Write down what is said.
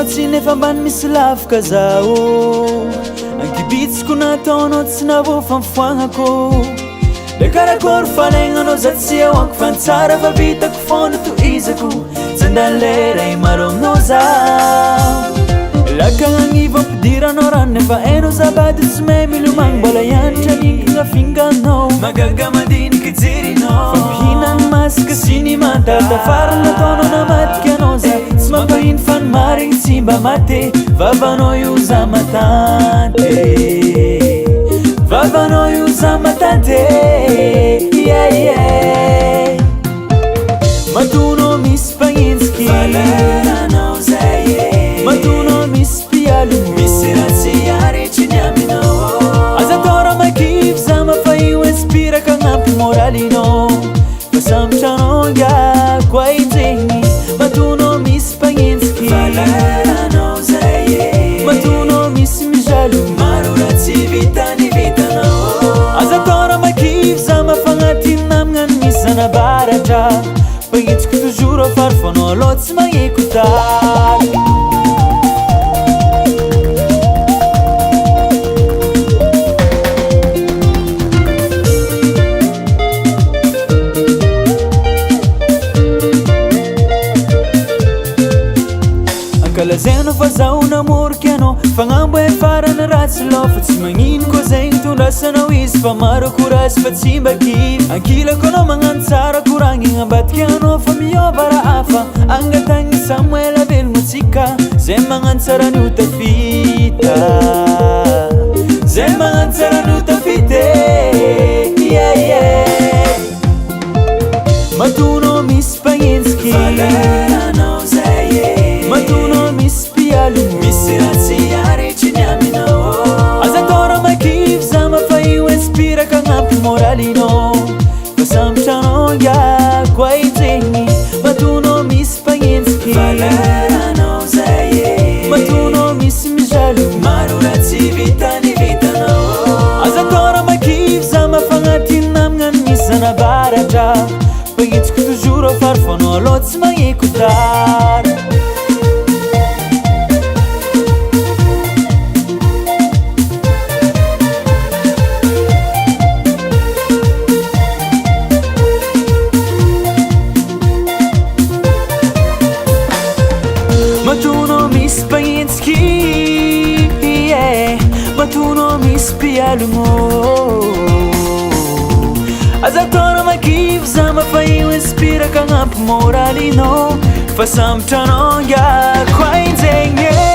tsy nefa ambany misy lafika zaho Ankibitsiko nataonao tsy navofa mifoagnako Le karakory falaignanao za tsy ahoako fa ny tsara fa vitako foana tohizako Tsy handany lera himaro aminao za Lakagna agnivo ampidiranao rano nefa hainao za bado tsy mahay milomagno Mbola hianatra mihinkina finganao Mahagaga mandiniky jerinao Fa mihinany masaka sy ny manta Tafarany nataonao namadika anao za Tsy mampahino fa ny marigny tsy mba mate Vavanao io za matante Vavanao io za matante Yeah yeah Matonao misy mpagnenjiky Valeranao zay e Matonao misy mpialogno Misy raha tsy aritry ny aminao Aza atao raha makivy za mafa io inspiraka agnampy moralinao Fa sambotra anao ngiako ahinjegny Matonao misy mpagnenjiky Valeranao zay e Matonao misy mijalo Maro raha tsy vita ny vitanao Aza atao raha makivy za mafagnaty namagna ny misy zanabaratra Mpagnenjiky toujours afara fa anao aloha tsy magneko tara Ankalazainao fa zaho namoriky anao Fagnambo e farany ratsy lao Fa tsy magnino koa zegny tondrasanao izy Fa maro courage fa tsy mba kivy Ankilako anao magnano tsara koragnina ambadika anao Fa miova raha hafa Angatagny Samuel velogno atsika Zay magnano tsara no tafita Zay magnano tsara no tafita e Yeah yeah Matonao misy mpagnenjiky Valeranao zay e Matonao misy mpialogno Misy raha tsy aritry ny aminao Aza atao raha makivy za mafa io inspiraka agnampy moralinao Fa sambotra anao ngiako ahinjegny Matonao misy mpagnenjiky Valeranao zay e Matonao misy mijalo Maro raha tsy vita ny vitanao Aza atao raha makivy za mafagnaty namagna ny misy zanabaratra Mpagnenjiky toujours afara fa anao aloha tsy magneko tara Matonao misy mpagnenjiky yeah. Matonao misy mpialogno Aza atao raha makivy za mafa io inspiraka agnampy moralinao Fa sambotra anao ngiako ahinjegny e.